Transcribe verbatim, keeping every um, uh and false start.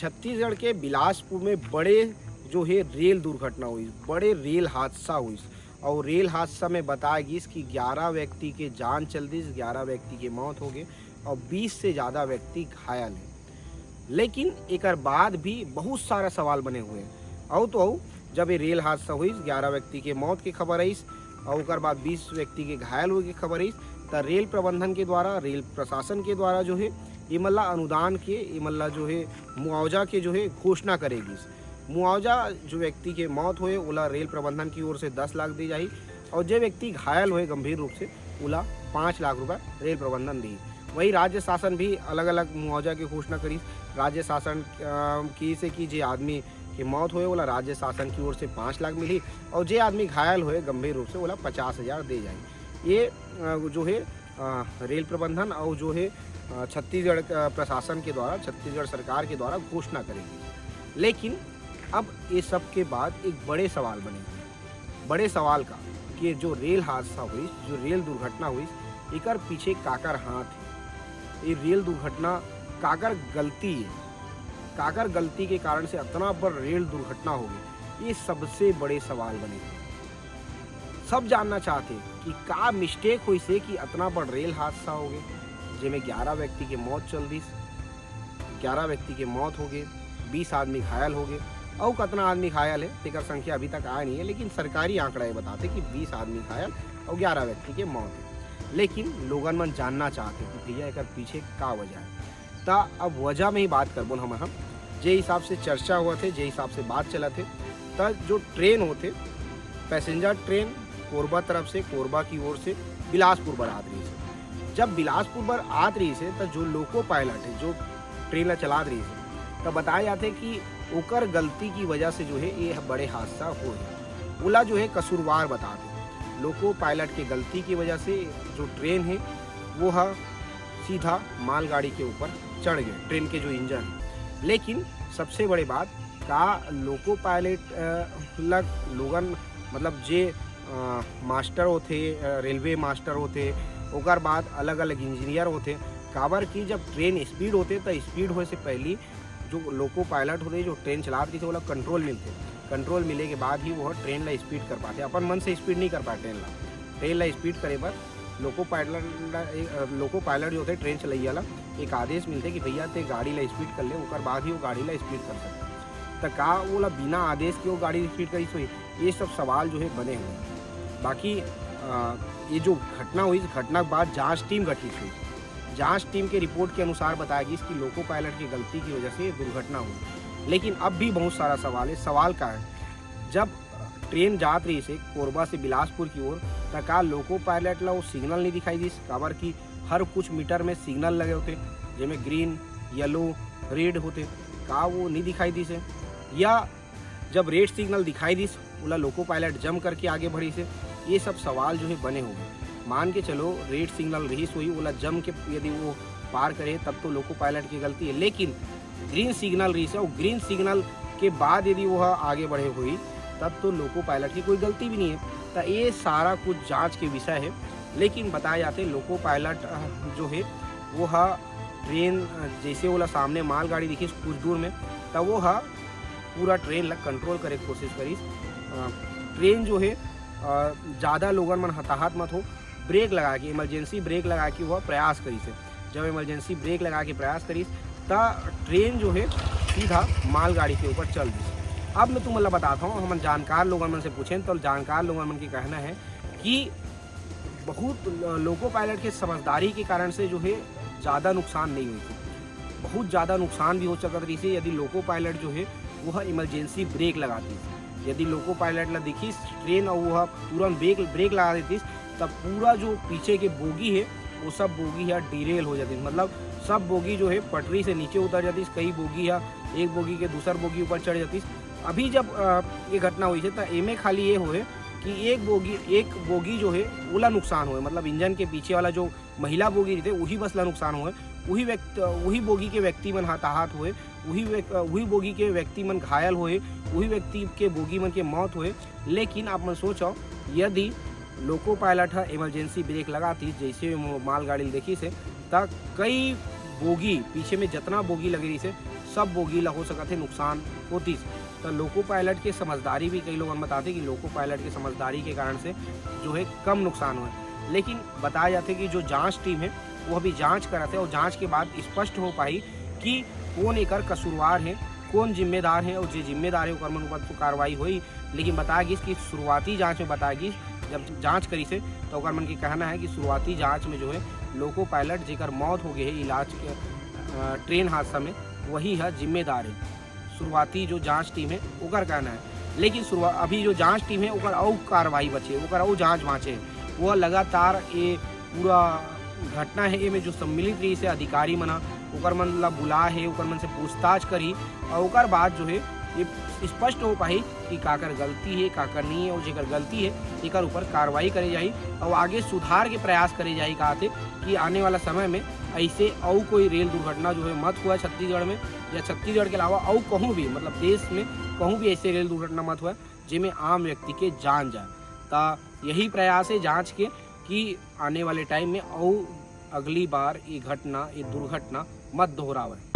छत्तीसगढ़ के बिलासपुर में बड़े जो है रेल दुर्घटना हुई, बड़े रेल हादसा हुई। और रेल हादसा में बताया गिस कि ग्यारह व्यक्ति के जान चल दिस, ग्यारह व्यक्ति के मौत हो गए और बीस से ज़्यादा व्यक्ति घायल है। लेकिन एकर बाद भी बहुत सारा सवाल बने हुए हैं। अउ तो अउ, जब ये रेल हादसा हुई, ग्यारह व्यक्ति के मौत की खबर आइस और ओकर बाद बीस व्यक्ति के घायल होए के खबर आइस, त रेल प्रबंधन के द्वारा, रेल प्रशासन के द्वारा जो है, इमन ला अनुदान के, इमन ला जो है मुआवजा के जो है घोषणा करे गिस। मुआवजा जो व्यक्ति के मौत होए, ओला रेल प्रबंधन की ओर से दस लाख दी जाही और जे व्यक्ति घायल होए गंभीर रूप से, ओला पाँच लाख रुपए रेल प्रबंधन दी। वही राज्य शासन भी अलग-अलग मुआवजा के घोषणा करिस। राज्य शासन, अ, की से कि जे आदमी के मौत होए, ओला राज्य शासन की ओर से पाँच लाख मिली और जे आदमी घायल होए गंभीर रूप से, ओला पचास हजार दे जाए। ये, अ, जो है, अ, रेल प्रबंधन और जो है, अ, छत्तीसगढ़, अ, प्रशासन के द्वारा, छत्तीसगढ़ सरकार के द्वारा घोषणा करे गिस। लेकिन अब ये सब के बाद एक बड़े सवाल बने हुए हैं। बड़े सवाल का कि जो रेल हादसा हुई, जो रेल दुर्घटना हुई, एकर पीछे काकर हाथ है? ये रेल दुर्घटना काकर गलती है? काकर गलती के कारण से अतना बड़ रेल दुर्घटना हो गई? ये सबसे बड़े सवाल बने हुए। सब जानना चाहते कि का मिस्टेक होइस हे कि अतना बड़ रेल हादसा हो गए, जेमे ग्यारह व्यक्ति के मौत चल दिस, ग्यारह व्यक्ति के मौत हो गए, बीस आदमी घायल हो गए। अउ कतना आदमी घायल है, तेकर संख्या अभी तक आया नहीं है, लेकिन सरकारी आंकड़ा ये बताते कि बीस आदमी घायल और ग्यारह व्यक्ति के मौत है। लेकिन लोगन मन जानना चाहते कि भैया, एकर पीछे का वजह है। त अब वजह में ही बात करबो न हमन ह, जे हिसाब से चर्चा होवत हे, जे हिसाब से बात चलत हे, त जो ट्रेन होथे, पैसेंजर ट्रेन कोरबा तरफ से, कोरबा की ओर से बिलासपुर बर आत रहिस हे। जब बिलासपुर बर आत रहिस हे, त जो लोको पायलट हे, जो ट्रेन ला चलात रहिस हे, त बताए जाथे कि ओकर गलती की वजह से जो है, ये बड़े हादसा होए हे। ओला जो है, कसूरवार बताथे। लोको पायलट के गलती की वजह से जो ट्रेन है, वो ह सीधा मालगाड़ी के ऊपर चढ़ गए, ट्रेन के जो इंजन। लेकिन सबसे बड़े बात, का लोको पायलट, अ, लग लोगन, मतलब जे, अ, मास्टर होथे, अ, रेलवे मास्टर होथे, ओकर बाद अलग-अलग इंजीनियर होथे, काबर कि जब ट्रेन स्पीड होथे, त स्पीड होए से पहली जो लोको पायलट होथे, जो ट्रेन चलात रहिथे, ओला कंट्रोल मिलथे। कंट्रोल मिले के बाद ही वो ट्रेन ला स्पीड कर पाथे। अपन मन से स्पीड नहीं कर पाए ट्रेन ला। ट्रेन ला स्पीड करे बर लोको पायलट ला, ए, अ, लोको पायलट जो होथे, ट्रेन चलैया ला एक आदेश मिलथे कि भैया, ते गाड़ी ला स्पीड कर ले, ओकर बाद ही वो गाड़ी ला स्पीड कर सकथे। त का ओला बिना आदेश के वो गाड़ी स्पीड करिस होही? ये सब सवाल जो है बने हुए। बाकी, अ, ये जो घटना हुई, इस घटना के बाद जांच टीम गठित हुई। जांच टीम के रिपोर्ट के अनुसार बताया गिस कि लोको पायलट की गलती की वजह से ये दुर्घटना हुई। लेकिन अब भी बहुत सारा सवाल है। सवाल का है, जब ट्रेन जात रहिस हे कोरबा से बिलासपुर की ओर, त का लोको पायलट ला वो सिग्नल नहीं दिखाई दिस? काबर कि हर कुछ मीटर में सिग्नल लगे होथे, जेमे ग्रीन, येलो, रेड होथे, का वो नहीं दिखाई दिस हे? या जब रेड सिग्नल दिखाई दिस, ओला लोको पायलट जम करके आगे बढ़िस हे? ये सब सवाल जो है बने हुए। मान के चलो, रेड सिग्नल रहिस होही, ओला जम के यदि वो पार करे, तब तो लोको पायलट की गलती है, लेकिन ग्रीन सिग्नल रहिस हे, और ग्रीन सिग्नल के बाद यदि वो आगे बढ़े होही, तब तो लोको पायलट की कोई गलती भी नहीं है। तो ये सारा कुछ जांच के विषय है। लेकिन बताया जाथे, लोको पायलट, अ, जो है, वो ह ट्रेन, अ, जैसे ओला सामने मालगाड़ी दिखिस कुछ दूर में, त वो ह पूरा ट्रेन ला कंट्रोल करे के कोशिश करिस। अ, ट्रेन जो है, अ, ज़्यादा लोगन मन हताहत मत हो, ब्रेक लगा के, इमरजेंसी ब्रेक लगा के वो प्रयास करिस हे। जब इमरजेंसी ब्रेक लगा के प्रयास करिस, त ट्रेन जो है सीधा मालगाड़ी के ऊपर चल दिस। अब मैं तुमन ला बताता हूँ, हमन जानकार लोगन मन से पूछेन, तो जानकार लोगन मन के कहना है कि बहुत ल-, लोको पायलट के समझदारी के कारण से जो है ज़्यादा नुकसान नहीं हुई थी। बहुत ज़्यादा नुकसान भी हो सकत रहिस हे, यदि लोको पायलट जो है वो ह इमरजेंसी ब्रेक लगातिस। यदि लोको पायलट ला दिखिस ट्रेन और वो ह तुरंत ब्रेक, ब्रेक लगा देतिस, तब पूरा जो पीछे के बोगी है, वो सब बोगी ह डीरेल हो जातिस। मतलब सब बोगी जो है पटरी से नीचे उतर जातिस, कई बोगी ह, एक बोगी के दूसर बोगी ऊपर चढ़ जातिस। अभी जब, अ, ये घटना हुई है, तो एमे खाली ये होए कि एक बोगी, एक बोगी जो है, ओला नुकसान होए, मतलब इंजन के पीछे वाला जो महिला बोगी रहिथे, वही बस ला नुकसान होए, वही व्यक्ति, वही बोगी के व्यक्ति मन हताहत होए, वही व्यक-, वही बोगी के व्यक्ति मन घायल होए, वही व्यक्ति के बोगी मन के मौत होए। लेकिन आप मन सोचो, यदि लोको पायलट ह इमरजेंसी ब्रेक लगातिस, जैसे वो मालगाड़ी ल देखिस हे, त कई बोगी, पीछे में जतना बोगी लगे रहिस हे, सब बोगी ला हो सकत हे नुकसान होतिस। तो लोको पायलट के समझदारी भी, कई लोगन बताथे कि लोको पायलट के समझदारी के कारण से जो है कम नुकसान होय, लेकिन बताया जाथे कि जो जांच टीम है वो अभी जांच करत है और जांच के बाद स्पष्ट हो पाही कि कौन एकर कसूरवार है, कौन जिम्मेदार है, और जे जिम्मेदार है ओकर मन ऊपर तो कार्रवाई होई। लेकिन बताया गिस कि शुरुआती जांच में बताया गिस, जब जांच करिस हे तो ओकर मन के कहना है कि शुरुआती जांच में जो है लोको पायलट जेकर मौत हो गए है इलाज के, अ, ट्रेन हादसा में, वही है जिम्मेदार है। शुरुआती जो जांच टीम है ओकर कहना है। लेकिन शुरुआ-, अभी जो जांच टीम है ओकर अउ कार्रवाई बचे, ओकर अउ जांच बांचे। वो लगातार ये पूरा घटना है, एमे जो सम्मिलित रहिस हे अधिकारी मन ह, ओकर मन ला बुला हे, ओकर मन से पूछताछ करही और ओकर बाद जो है ये स्पष्ट हो पाही कि काकर गलती है, काकर नहीं है, और जेकर गलती है एकर ऊपर कार्रवाई करे जाही और आगे सुधार के प्रयास करे जाही। कहाथे कि आने वाला समय में ऐसे अउ कोई रेल दुर्घटना जो है मत हुआ छत्तीसगढ़ में, या छत्तीसगढ़ के अलावा अउ कहूँ भी, मतलब देश में कहूँ भी ऐसे रेल दुर्घटना मत हुआ जेमे आम व्यक्ति के जान जाए। ता यही प्रयास है जांच के कि आने वाले टाइम में अउ अगली बार ये घटना, ये दुर्घटना मत दोहरावे।